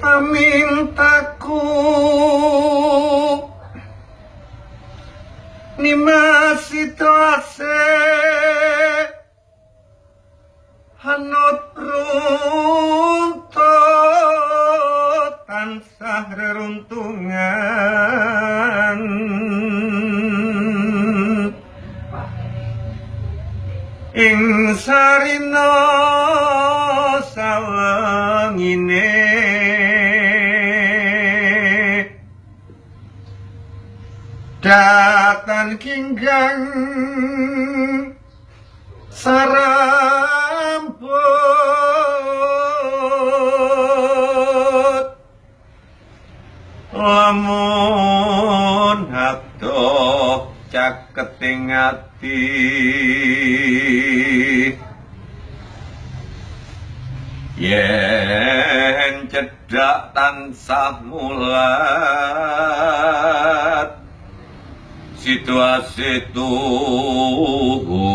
Pamintaku Nimas situase hanut runtut tansah reruntungan ing sarina sawengine datan ginggang saramput lamun adoh caketing ati yen cedhak tansah mulat situasi tuhu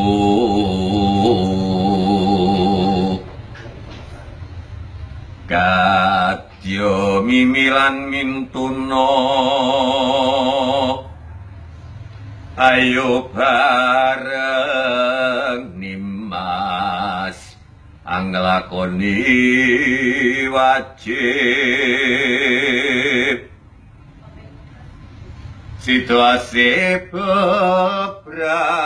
kadya mimilan mintuna ayo bareng Nimas anglakoni wajib situasi bebrayan